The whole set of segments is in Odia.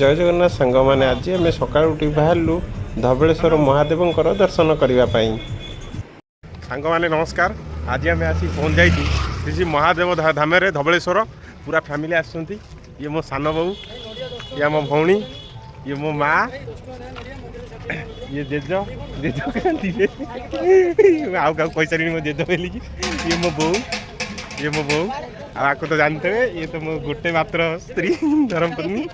ଜୟ ଜଗନ୍ନାଥ ସାଙ୍ଗମାନେ। ଆଜି ଆମେ ସକାଳୁ ଉଠି ବାହାରିଲୁ ଧବଳେଶ୍ୱର ମହାଦେବଙ୍କର ଦର୍ଶନ କରିବା ପାଇଁ। ସାଙ୍ଗମାନେ, ନମସ୍କାର। ଆଜି ଆମେ ଆସି ପହଞ୍ଚି ଯାଇଛୁ ଶ୍ରୀ ଶ୍ରୀ ମହାଦେବ ଧାମରେ, ଧବଳେଶ୍ୱର। ପୁରା ଫ୍ୟାମିଲି ଆସିଛନ୍ତି। ଇଏ ମୋ ସାନ ବୋଉ, ଇଏ ଆମ ଭଉଣୀ, ଇଏ ମୋ ମା, ଇଏ ଜେଜ। ଜେଜ କାନ୍ଦିବେ, ଆଉ କାହାକୁ କହିସାରିଲିଣି ମୋ ଜେଜ ବୋଲିକି। ଇଏ ମୋ ବୋଉ, ଇଏ ମୋ ବୋଉ। ଆଉ ଆକୁ ତ ଜାଣିଥିବେ, ଇଏ ତ ମୋ ଗୋଟେ ମାତ୍ର ସ୍ତ୍ରୀ, ଧରମପତ୍ନୀ।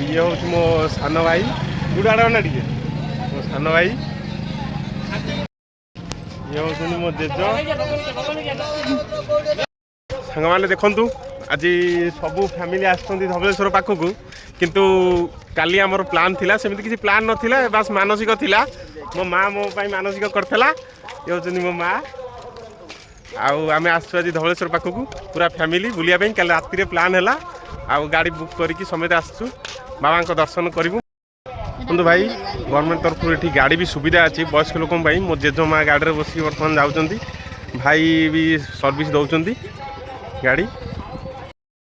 ଇଏ ହେଉଛି ମୋ ସାନ ଭାଇ। ଗୁଡ଼ାଡ଼ ନା ଟିକେ ମୋ ସାନ ଭାଇ। ଇଏ ହେଉଛନ୍ତି ମୋ ଜେଜ। ସାଙ୍ଗମାନେ, ଦେଖନ୍ତୁ, ଆଜି ସବୁ ଫ୍ୟାମିଲି ଆସିଛନ୍ତି ଧବଳେଶ୍ୱର ପାଖକୁ। କିନ୍ତୁ କାଲି ଆମର ପ୍ଲାନ୍ ଥିଲା, ସେମିତି କିଛି ପ୍ଲାନ୍ ନଥିଲା, ବାସ୍ ମାନସିକ ଥିଲା। ମୋ ମା ମୋ ପାଇଁ ମାନସିକ କରିଥିଲା। ଇଏ ହେଉଛନ୍ତି ମୋ ମା। ଆଉ ଆମେ ଆସିଛୁ ଆଜି ଧବଳେଶ୍ୱର ପାଖକୁ ପୁରା ଫ୍ୟାମିଲି ବୁଲିବା ପାଇଁ। କାଲି ରାତିରେ ପ୍ଲାନ୍ ହେଲା ଆଉ ଗାଡ଼ି ବୁକ୍ କରିକି ସମସ୍ତେ ଆସିଛୁ, ବାବାଙ୍କ ଦର୍ଶନ କରିବୁ। କିନ୍ତୁ ଭାଇ, ଗଭର୍ଣ୍ଣମେଣ୍ଟ ତରଫରୁ ଏଠି ଗାଡ଼ି ବି ସୁବିଧା ଅଛି ବୟସ୍କ ଲୋକଙ୍କ ପାଇଁ। ମୋ ଜେଜେ ମା ଗାଡ଼ିରେ ବସିକି ବର୍ତ୍ତମାନ ଯାଉଛନ୍ତି। ଭାଇ ବି ସର୍ଭିସ୍ ଦେଉଛନ୍ତି। ଗାଡ଼ି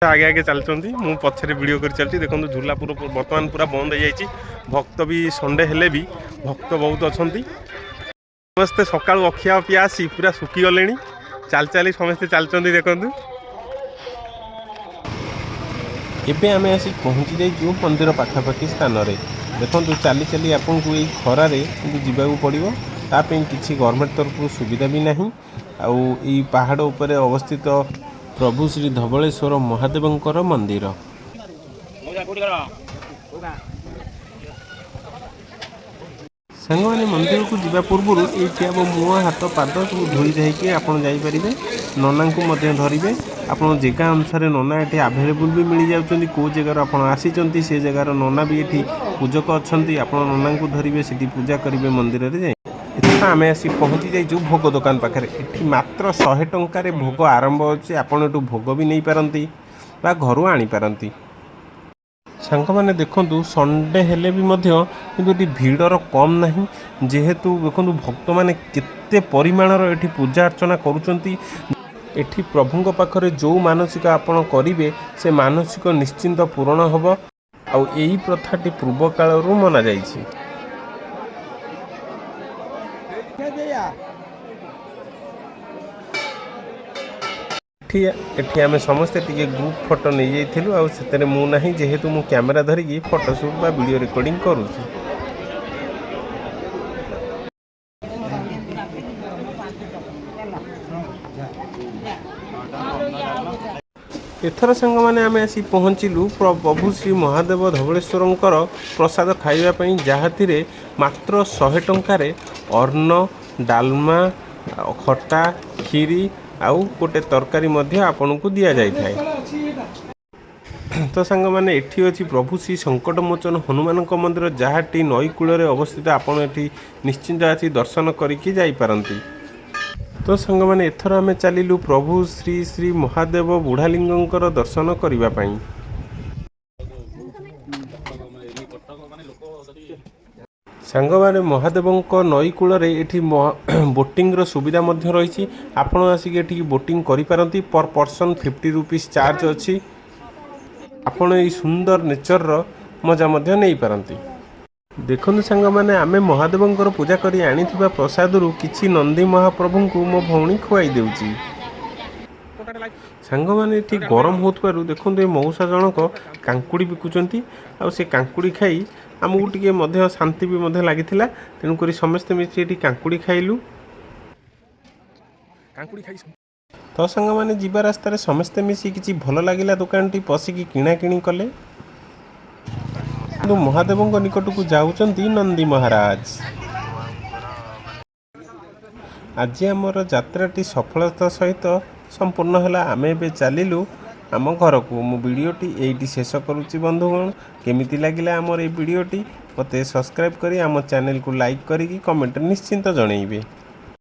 ଆଗେ ଆଗେ ଚାଲିଛନ୍ତି, ମୁଁ ପଛରେ ଭିଡ଼ିଓ କରି ଚାଲିଛି। ଦେଖନ୍ତୁ, ଝୁଲା ପୁର ବର୍ତ୍ତମାନ ପୁରା ବନ୍ଦ ହେଇଯାଇଛି। ଭକ୍ତ ବି, ସଣ୍ଡେ ହେଲେ ବି ଭକ୍ତ ବହୁତ ଅଛନ୍ତି। ସମସ୍ତେ ସକାଳୁ ଅଖିଆ ଅପିଆ ଆସି ପୁରା ଶୁଖିଗଲେଣି। ଚାଲି ଚାଲି ସମସ୍ତେ ଚାଲିଛନ୍ତି, ଦେଖନ୍ତୁ। ଏବେ ଆମେ ଆସି ପହଞ୍ଚି ଯାଇଛୁ ମନ୍ଦିର ପାଖାପାଖି ସ୍ଥାନରେ। ଦେଖନ୍ତୁ, ଚାଲି ଚାଲି ଆପଣଙ୍କୁ ଏଇ ଖରାରେ କିନ୍ତୁ ଯିବାକୁ ପଡ଼ିବ। ତା ପାଇଁ କିଛି ଗଭର୍ଣ୍ଣମେଣ୍ଟ ତରଫରୁ ସୁବିଧା ବି ନାହିଁ। ଆଉ ଏଇ ପାହାଡ଼ ଉପରେ ଅବସ୍ଥିତ ପ୍ରଭୁ ଶ୍ରୀ ଧବଳେଶ୍ୱର ମହାଦେବଙ୍କର ମନ୍ଦିର। ସାଙ୍ଗମାନେ, ମନ୍ଦିରକୁ ଯିବା ପୂର୍ବରୁ ଏଇଠି ଆମ ମୁହଁ, ହାତ, ପାଦ ସବୁ ଧୋଇ ଧାଇକି ଆପଣ ଯାଇପାରିବେ। ନନାଙ୍କୁ ମଧ୍ୟ ଧରିବେ। ଆପଣ ଜାଗା ଅନୁସାରେ ନନା ଏଠି ଆଭେଲେବୁଲ୍ ବି ମିଳିଯାଉଛନ୍ତି। କେଉଁ ଜାଗାରୁ ଆପଣ ଆସିଛନ୍ତି, ସେ ଜାଗାର ନନା ବି ଏଠି ପୂଜକ ଅଛନ୍ତି। ଆପଣ ନନାଙ୍କୁ ଧରିବେ, ସେଠି ପୂଜା କରିବେ ମନ୍ଦିରରେ ଯାଇ। ଏଥର ଆମେ ଆସି ପହଞ୍ଚି ଯାଇଛୁ ଭୋଗ ଦୋକାନ ପାଖରେ। ଏଠି ମାତ୍ର 100 ଟଙ୍କାରେ ଭୋଗ ଆରମ୍ଭ ଅଛି। ଆପଣ ଏଠୁ ଭୋଗ ବି ନେଇପାରନ୍ତି ବା ଘରୁ ଆଣିପାରନ୍ତି। ସାଙ୍ଗମାନେ, ଦେଖନ୍ତୁ, ସଣ୍ଡେ ହେଲେ ବି ମଧ୍ୟ କିନ୍ତୁ ଏଠି ଭିଡ଼ର କମ୍ ନାହିଁ। ଯେହେତୁ ଦେଖନ୍ତୁ, ଭକ୍ତମାନେ କେତେ ପରିମାଣର ଏଠି ପୂଜା ଅର୍ଚ୍ଚନା କରୁଛନ୍ତି। ଏଠି ପ୍ରଭୁଙ୍କ ପାଖରେ ଯେଉଁ ମାନସିକ ଆପଣ କରିବେ, ସେ ମାନସିକ ନିଶ୍ଚିନ୍ତ ପୂରଣ ହେବ। ଆଉ ଏଇ ପ୍ରଥାଟି ପୂର୍ବ କାଳରୁ ମନାଯାଇଛି। ଏଠି ଆମେ ସମସ୍ତେ ଟିକେ ଗ୍ରୁପ୍ ଫଟୋ ନେଇଯାଇଥିଲୁ। ଆଉ ସେଥିରେ ମୁଁ ନାହିଁ, ଯେହେତୁ ମୁଁ କ୍ୟାମେରା ଧରିକି ଫଟୋ ସୁଟ୍ ବା ଭିଡ଼ିଓ ରେକର୍ଡ଼ିଂ କରୁଛି। ଏଥର ସାଙ୍ଗମାନେ, ଆମେ ଆସି ପହଞ୍ଚିଲୁ ପ୍ରଭୁ ଶ୍ରୀ ମହାଦେବ ଧବଳେଶ୍ୱରଙ୍କର ପ୍ରସାଦ ଖାଇବା ପାଇଁ, ଯାହାଥିରେ ମାତ୍ର 100 ଟଙ୍କାରେ ଅନ୍ନ, ଡାଲମା, ଆଉ ଖଟା, କ୍ଷୀରି ଆଉ ଗୋଟେ ତରକାରୀ ମଧ୍ୟ ଆପଣଙ୍କୁ ଦିଆଯାଇଥାଏ। ତ ସାଙ୍ଗମାନେ, ଏଠି ଅଛି ପ୍ରଭୁ ଶ୍ରୀ ସଙ୍କଟମୋଚନ ହନୁମାନଙ୍କ ମନ୍ଦିର, ଯାହାଟି ନଈ କୂଳରେ ଅବସ୍ଥିତ। ଆପଣ ଏଠି ନିଶ୍ଚିନ୍ତ ଆସି ଦର୍ଶନ କରିକି ଯାଇପାରନ୍ତି। ତ ସାଙ୍ଗମାନେ, ଏଥର ଆମେ ଚାଲିଲୁ ପ୍ରଭୁ ଶ୍ରୀ ଶ୍ରୀ ମହାଦେବ ବୁଢ଼ାଲିଙ୍ଗଙ୍କର ଦର୍ଶନ କରିବା ପାଇଁ। ସାଙ୍ଗମାନେ, ମହାଦେବଙ୍କ ନଈ କୂଳରେ ଏଠି ବୋଟିଂର ସୁବିଧା ମଧ୍ୟ ରହିଛି। ଆପଣ ଆସିକି ଏଠିକି ବୋଟିଂ କରିପାରନ୍ତି। ପର୍ ପର୍ସନ୍ 50 ରୁପିସ୍ ଚାର୍ଜ ଅଛି। ଆପଣ ଏଇ ସୁନ୍ଦର ନେଚରର ମଜା ମଧ୍ୟ ନେଇପାରନ୍ତି। ଦେଖନ୍ତୁ ସାଙ୍ଗମାନେ, ଆମେ ମହାଦେବଙ୍କର ପୂଜା କରି ଆଣିଥିବା ପ୍ରସାଦରୁ କିଛି ନନ୍ଦୀ ମହାପ୍ରଭୁଙ୍କୁ ମୋ ଭଉଣୀ ଖୁଆଇ ଦେଉଛି। ସାଙ୍ଗମାନେ, ଏଠି ଗରମ ହେଉଥିବାରୁ ଦେଖନ୍ତୁ, ଏ ମଉସା ଜଣକ କାଙ୍କୁଡ଼ି ବିକୁଛନ୍ତି। ଆଉ ସେ କାଙ୍କୁଡ଼ି ଖାଇ ଆମକୁ ଟିକେ ମଧ୍ୟ ଶାନ୍ତି ବି ମଧ୍ୟ ଲାଗିଥିଲା। ତେଣୁକରି ସମସ୍ତେ ମିଶି ଏଠି କାଙ୍କୁଡ଼ି ଖାଇଲୁ। କାଙ୍କୁଡ଼ି ଖାଇ ତ ସାଙ୍ଗମାନେ, ଯିବା ରାସ୍ତାରେ ସମସ୍ତେ ମିଶି କିଛି ଭଲ ଲାଗିଲା ଦୋକାନଟି ପଶିକି କିଣାକିଣି କଲେ। କିନ୍ତୁ ମହାଦେବଙ୍କ ନିକଟକୁ ଯାଉଛନ୍ତି ନନ୍ଦୀ ମହାରାଜ। ଆଜି ଆମର ଯାତ୍ରାଟି ସଫଳତା ସହିତ ସମ୍ପୂର୍ଣ୍ଣ ହେଲା। ଆମେ ଏବେ ଚାଲିଲୁ ଆମ ଘରକୁ। ମୁଁ ଭିଡ଼ିଓଟି ଏଇଠି ଶେଷ କରୁଛି। ବନ୍ଧୁଗଣ, କେମିତି ଲାଗିଲା ଆମର ଏଇ ଭିଡ଼ିଓଟି, ମୋତେ ସବସ୍କ୍ରାଇବ୍ କରି, ଆମ ଚ୍ୟାନେଲକୁ ଲାଇକ୍ କରିକି କମେଣ୍ଟରେ ନିଶ୍ଚିନ୍ତ ଜଣେଇବେ।